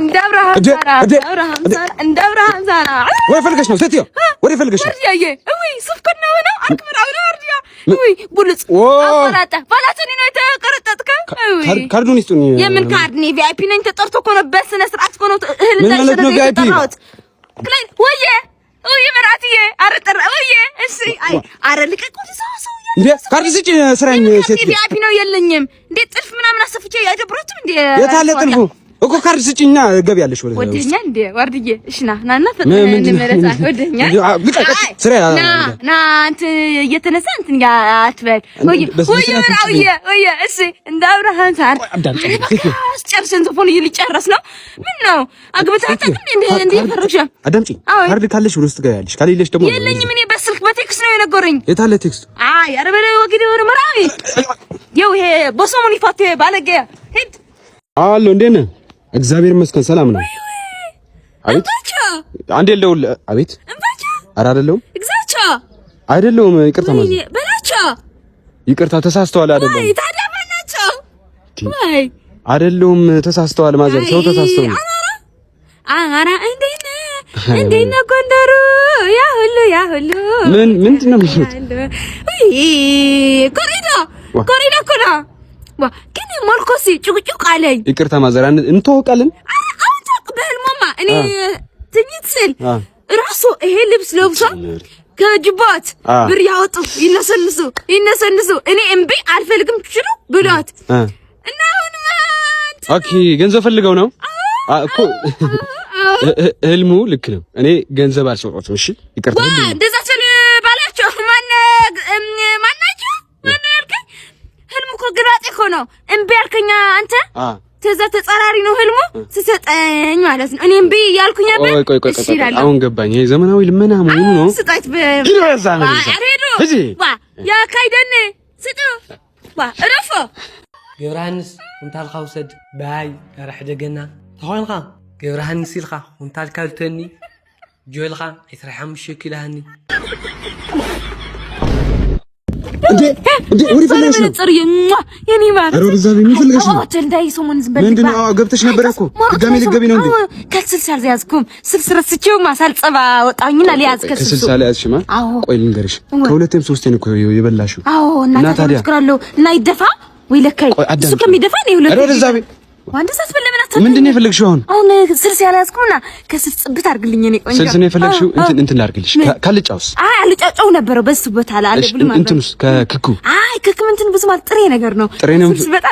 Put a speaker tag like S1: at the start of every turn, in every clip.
S1: እንደ አብርሃም ሳራ፣ አብርሃም ሳራ፣ እንደ አብርሃም ሳራ።
S2: ወይ ፈልገሽ ነው ሴትዮ? ወደ ፈልገሽ ነው?
S1: ወርዲያዬ፣ እውይ ሱፍኩና ሆነው አክብር አብረ ወርዲያ፣ እውይ ቡልጽ አቆራጣ ባላቱኒ ነው የተቀረጠጥከው። እውይ
S2: ካርዱን ይስጡኝ።
S1: የምን ካርድ? እኔ VIP ነኝ። ተጠርቶ እኮ ነው፣ በስነ ስርዓት እኮ ነው እህል
S2: እንዳይሸጥ
S1: የተጠራሁት። ክላይን ወየ ወየ መራትዬ፣ ኧረ ጠራ ወየ። እሺ አይ ኧረ ልቀቁት። ሰው ሰው
S2: እንዴ ካርድ ስጪ ስራኝ ሴትዮ።
S1: VIP ነው የለኝም። እንዴ ጥልፍ ምናምን አሰፍቼ አይደብሮትም እንዴ?
S2: የት አለ ጥልፉ? እኮ ካርድ ስጪኛ ገቢያለሽ። ወደ
S1: ወደኛ እንዴ ወርድዬ፣ እሺ ና ና ና ፈጥነህ እንመለስ። ወደኛ ና ና እንትን እየተነሳ እንትን አትበል። ወይ ወይ ወራውዬ ወይ እሺ፣ እንደ አብርሃም ሳር አስጨርሰን ዘፈኑ ሊጨረስ ነው። ምን ነው አግብተህ አታውቅም እንዴ? እንዴ ፈረግሽ?
S2: አዳምጪኝ። ካርድ ካለሽ ወደ ውስጥ ገቢያለሽ፣ ከሌለሽ ደግሞ
S1: የለኝም። እኔ በስልክ በ text ነው የነገሩኝ።
S2: የት አለ text ኡ?
S1: አይ ኧረ በለው ወግዲ ወረ መራዊ ይኸው ይሄ በሰሞኑ ይፋት ባለጌ ሂድ
S2: አሎ እንዴት ነህ? እግዚአብሔር ይመስገን ሰላም ነው። አቤት አንዴ ልደውል። አቤት ኧረ አይደለሁም፣ አይደለሁም። ይቅርታ ማለት ይቅርታ፣ ተሳስተዋል። አይደለሁም አይደለሁም፣ ተሳስተዋል። ማዘር ሰው ተሳስተው ነው።
S1: ኧረ እንዴት ነህ? እንዴት ነህ ጎንደሩ? ያ ሁሉ ያ ሁሉ
S2: ምን ምንድን ነው የሚሉት?
S1: ኮሪዳ ኮሪዳ እኮ ነው ግን መልኮሲ ጭቅጭቅ አለኝ።
S2: ይቅርታ ማዘር እንተዋወቃለን።
S1: አሁን ታውቅ በህልሞማ እኔ ትኝት ስል ራሱ ይሄ ልብስ ለብሶ ከጅባት ብር ያወጡ ይነሰንሱ ይነሰንሱ እኔ እምቢ አልፈልግም ትችሉ ብሏት እና አሁን
S2: okay ገንዘብ ፈልገው ነው እኮ ህልሙ ልክ ነው። እኔ ገንዘብ አልሰጠሁትም። እሺ ይቅርታ።
S1: እንደዛ ስል ባላቸው ማናቸው ማነው ያልከኝ? ህልሙ እኮ ግላጤ እኮ ነው። እምቢ ያልከኝ አንተ ተዛ ተጻራሪ ነው ህልሙ ስሰጠኝ ማለት ነው። እኔ እምቢ እያልኩኝ ነበር።
S2: ቆይ ቆይ ቆይ፣ አሁን ገባኝ። ይሄ ዘመናዊ ልመና መሆኑ ነው።
S1: ስጣት ያ ካይደን ስጡ ዋ እረፎ
S3: ገብረሃንስ ኩንታልካ ውሰድ ባይ ኧረ ሕደገና ተኾይንካ ገብረሃንስ ኢልካ ኩንታልካ ልተኒ ጆልካ 25 ኪሎ ሃኒ።
S2: እንዴ እንዴ ወዲ ፈልገሽ ነው?
S1: የኔ ማር
S2: ኧረ ወደዛ ምን ፈልገሽ ነው?
S1: እንዳይ ሰሞን ዝም በል
S2: ምንድን ነው ገብተሽ ነበር እኮ ድጋሜ ልትገቢ ነው እንዴ?
S1: ከስልስ አልያዝኩም። ስልስ ረስቼውማ ሳልጸባ ወጣሁኝና ሊያዝ
S2: ከስልስ አልያዝሽማ? ቆይ ልንገርሽ፣ ከሁለቴም ሶስቴን እኮ የበላሽው።
S1: አዎ እና ታዲያ ችግር አለው እና ይደፋ ወይ ለካይ እሱ ከሚደፋ ነው ሁለቴ።
S2: ኧረ ወደዛ ቤት ምንድን ነው የፈለግሽው አሁን?
S1: አሁን ስልስ ያልያዝኩና ከስልስ ጽብት አድርግልኝ የኔ ቆንጆ።
S2: ስልስ ነው የፈለግሽው? እንትን እንትን ላድርግልሽ። ካልጫውስ?
S1: አይ አልጫው ነበረው በሱ ቦታ ላይ አለ ብሎ ማለት
S2: እንትኑስ ከክኩ?
S1: አይ ክክም እንትን ብዙ ማለት ጥሬ ነገር ነው።
S2: ጥሬ ነው።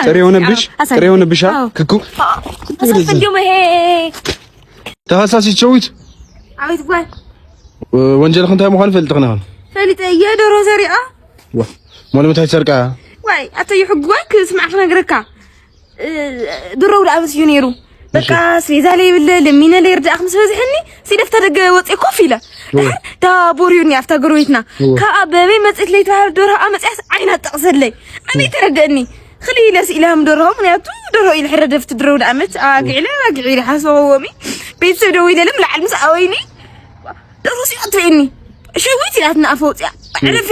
S2: ጥሬ ሆነብሽ፣ ጥሬ ሆነብሽ። ክኩ
S1: አሳፍንዲው ይሄ
S4: ተሃሳሲ ቸዊት
S1: አቤት ጓል
S4: ወንጀል እንታይ ምዃኑ ፈልጥኽና
S1: ፈሊጠ የዶሮ ዘሪኣ
S4: ዋ ሞለምታይ ትሰርቃ
S1: ዋይ ኣቶ ይሕጉዋይ ክስማዕ ክነግረካ ድሮ ውልኣበት እዩ ነይሩ። በቃ ስቤዛ ለይብለ ለሚነ ለይርዳእኽ ምስ በዝሐኒ ሲደፍታ ደገ ወፂ ኮፍ ኢለ ዳቦርዩኒ ኣብታ ጎረቤትና ካብኣ በበይ መፅት ለይተባሃለ ደርሆ መፅያስ ዓይና ጠቕሰለይ ኣነ ተረድአኒ ክሊ ኢለ ስኢለሃም ደርሆ ምክንያቱ ደርሆ ኢለ ሕረ ደፍቲ ድሮ ውልኣመት ኣዋጊዕለ ኣዋጊዒለ ሓሰበዎሚ ቤተሰብ ደው ኢለለም ላዓል ምስ ኣወይኒ ደርሆ ሲኣ ትርእኒ ሸዊት ኢላትና ኣፈ ወፂኣ ዕረፊ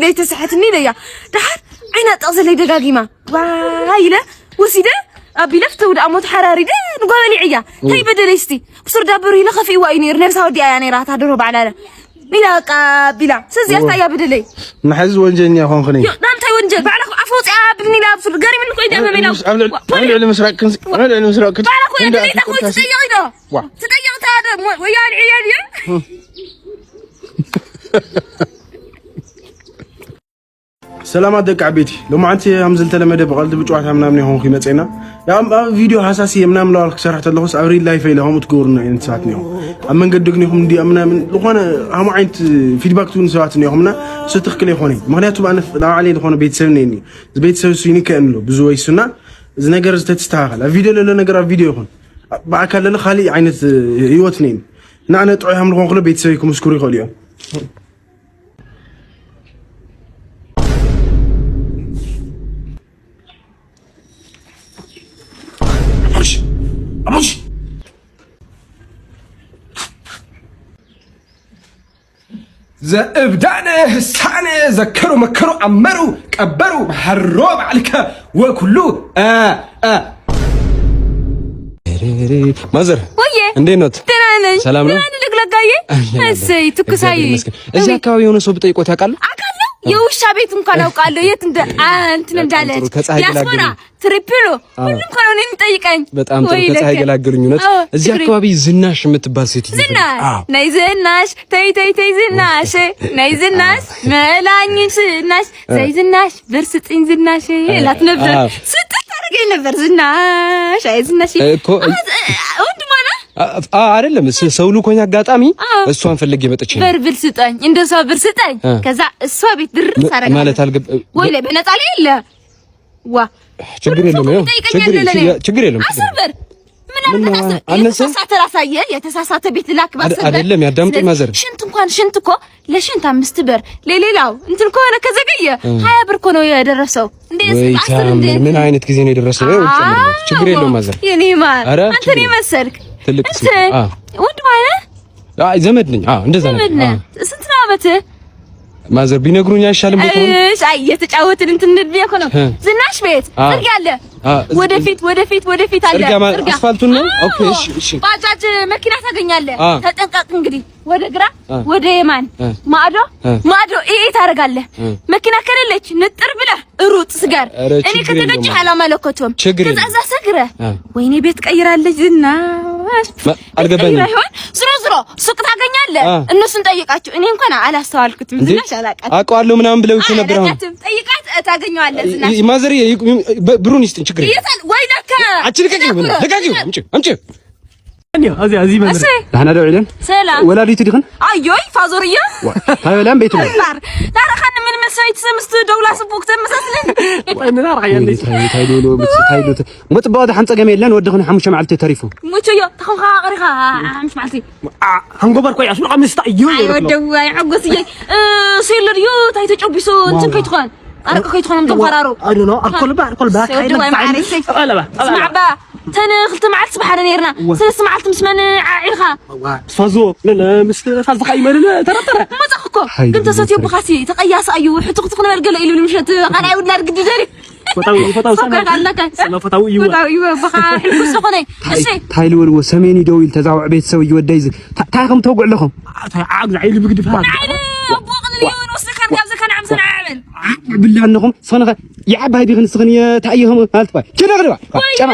S1: ለይተስሓትኒ ኢለያ ድሓር ዓይና ጠቕሰለይ ደጋጊማ ዋይ ኢለ ወሲደ ኣቢለ ፍተው ደኣ ሞት ሓራሪደ ንጓበሊዕ እያ እንታይ በደለይ እስቲ ብሱር ዳበሩ ኢለ ከፊእዋ እዩ ነይሩ ነብሳ ወዲኣ እያ ነይራ እታ ደርሆ ባዕላለ ኢላ በቃ ኣቢላ ስለዚ እታ እያ በደለይ
S4: ንሕዚ ወንጀለኛ ኮንክኒ
S1: ናምታይ ወንጀል ባዕላ ኣፍ ወፂኣ ብልኒ ኢላ ብሱር ገሪምኒ ኮይ ደመመ ኢላ
S4: ኣብ ልዕሊ ምስራቅ ኣብ ልዕሊ ምስራቅ
S1: ባዕላ ኮይ ደለይታ ኮይ ትጠየቕ ኢዶ ትጠየቕ እታ ወያ ልዕያ ድያ
S4: ሰላማት ደቂ ዓበይቲ ሎማዓንቲ ከም ዝተለመደ ብቀልዲ ብጨዋታ ምናምን ይኾንኩ ይመፅና ኣብ ቪድዮ ሃሳሲ ምናምን ለዋል ክሰርሕ ተለኹስ ኣብ real life ኢለ ከምኡ ትገብሩና ዓይነት ሰባት እኒኹም ኣብ መንገዲ ግኒኹም እንዲ ምናምን ዝኾነ ከምኡ ዓይነት feedback ትብኑ ሰባት እኒኹምና እሱ ትክክል ኣይኮነ ምክንያቱ ኣነ ላዕለይ ዝኾነ ቤተሰብ እኒአኒ እዚ ቤተሰብ እሱ ይንከአን ኣሎ ብዙ ወይሱና እዚ ነገር ዝተተስተኻኸል ኣብ ቪድዮ ለሎ ነገር ኣብ ቪድዮ ይኹን ብኣካል ለሎ ካሊእ ዓይነት ህይወት እኒአኒ እና ኣነ ጥዑይ ከም ዝኾንኩ ቤተሰበይ ክምስክሩ ይኽእሉ እዮም።
S5: ዘእብዳነ ህሳነ ዘከሩ መከሩ አመሩ ቀበሩ መሐሮ ባዕልከ ወኩሉ
S2: ማዘር እንዴት ኖት?
S1: ደህና ነኝ።
S2: ሰላም ነው?
S1: ልግለጋዬ። እሰይ ትኩሳዬ።
S2: እዚህ አካባቢ የሆነ ሰው ብጠይቆት ያውቃሉ?
S1: አውቃለሁ። የውሻ ቤት እንኳን አውቃለሁ የት እንደ እንትን እንዳለች ዲያስፖራ ትሪፕሎ ሁሉም እኮ ነው የሚጠይቀኝ።
S2: በጣም ጥሩ። ከፀሐይ ገላገሉኝ። እውነት እዚህ አካባቢ ዝናሽ የምትባል ሴት
S1: ዝናሽ፣ ነይ ዝናሽ፣ ተይ ተይ ተይ ዝናሽ፣ ነይ ዝናሽ፣ መላኝ ዝናሽ፣ ዘይ ዝናሽ፣ ብር ስጥኝ ዝናሽ እላት ነበር። ስጥት ታደርገኝ ነበር ዝናሽ። አይ ዝናሽ
S2: እኮ
S1: ወንድሟ ነው
S2: አይደለም ሰው ልኮኝ አጋጣሚ እሷን ፈልጌ መጥቼ ነው።
S1: ብር ብር ስጠኝ፣ እንደሷ ብር ስጠኝ። ከዛ እሷ ቤት ድርስ አደረጋለሁ
S2: ማለት አልገብ
S1: ወይ ላይ በነፃ ላይ የለ ዋ
S2: ችግር የለም። ያው ችግር የለም።
S1: 10 ብር ምን አነሰ? ላሳየህ የተሳሳተ ቤት ላክ ባሰበ
S2: አይደለም። ያዳምጡኝ ማዘር።
S1: ሽንት እንኳን ሽንት እኮ ለሽንት 5 ብር ለሌላው እንትን ከሆነ ከዘገየ 20 ብር እኮ ነው የደረሰው። እንዴ
S2: ምን አይነት ጊዜ ነው የደረሰው? ችግር የለውም ማዘር።
S1: የኔ ማር አንተ ነው መሰልክ
S2: ትልቅ
S1: ወንድ ማለት
S2: አይ ዘመድ ነኝ። አዎ እንደዛ ነው።
S1: ስንት ነው አመትህ?
S2: ማዘር ቢነግሩኝ አይሻልም? ቦታውን
S1: እሺ። አይ እየተጫወትን እንትን እንድን እኮ ነው። ዝናሽ ቤት ጥርጊያ አለ። ወደፊት ወደፊት ወደፊት አለ
S2: ጥርጊያ፣ አስፋልቱን ነው። okay እሺ፣ እሺ።
S1: ባጃጅ መኪና ታገኛለህ። ተጠንቀቅ እንግዲህ፣ ወደ ግራ ወደ የማን ማዶ ማዶ ይሄ ታደርጋለህ። መኪና ከሌለች ንጥር ብለህ ሩጥ ስገር። እኔ ከተገጨህ አላመለከቱም። ከዛ እዛ ሰግረህ ወይኔ ቤት ቀይራለች ዝናሽ
S2: አልገባኝም።
S1: ይሆን ዝሮ ዝሮ ሱቅ ታገኛለህ። እነሱን ጠይቃቸው። እኔ እንኳን አላስተዋልኩትም። ዝናሽ አላውቃትም።
S2: አውቀዋለሁ ምናምን ብለው እኮ ነበር። አሁን
S1: ጠይቃት ታገኘዋለህ። ዝናሽ
S2: ማዘር ብሩን ይስጥኝ፣ ችግር የለም።
S1: ወይ ለካ
S2: አንቺ ልቀቂው፣ ልቀቂው፣ አምጪ አምጪ።
S1: ደህና
S2: ደው ዒለን
S1: ሰላም
S2: ወላዲቱ ዲኽን
S1: ኣዮይ ፋዞርያ
S2: ታይበላም ቤት ነው
S1: ታረኻኒ ምን መሰለኝ ትሰምስት ደውላ ስቡክ ተመሳስለን
S2: ምጥባቅ ድሓን ፀገም የለን ወድኽን 5 መዓልቲ ተሪፉ
S1: ሙቾዮ ተኸምካ ቀሪኻ 5 መዓልቲ
S3: ሃንጎበር ኮይ ኣስሉቃ ምስታ እዩ
S1: ወደዋይ ሕጎስየ ሴሎ ድዩ እንታይ ተጨቢሱ እንትን ከይትኾን ኣረቂ ከይትኾን እምቶም ፈራሩ ስማዕ ባ ተን 2 መዓልቲ ስባሓደ ነርና 3 መዓልቲ ምስ መን ዓዒልካ
S3: ፋዞ ምስ ፋዝኻ ይመልለ ተረጠረ
S1: መፃኽ እኮ ግን ተሰትዮ ብኻሲ ተቀያሲ እዩ ሕትኽትኽ ንበል ገለ ኢሉ ንምሸት ካልኣይ ውላድ ግዲ ደሪ
S2: እንታይ ልበልዎ ሰሜን ደው ኢሉ ተዛውዕ ቤተሰብ እዩ ወደይ እንታይ ከም ተውግዕ ኣለኹም ብላ ኣለኹም ስኽንኸ ይዓባይ ዲኽን ስኽን ታእየኹም ማለት ጨና ቅድባ ጨና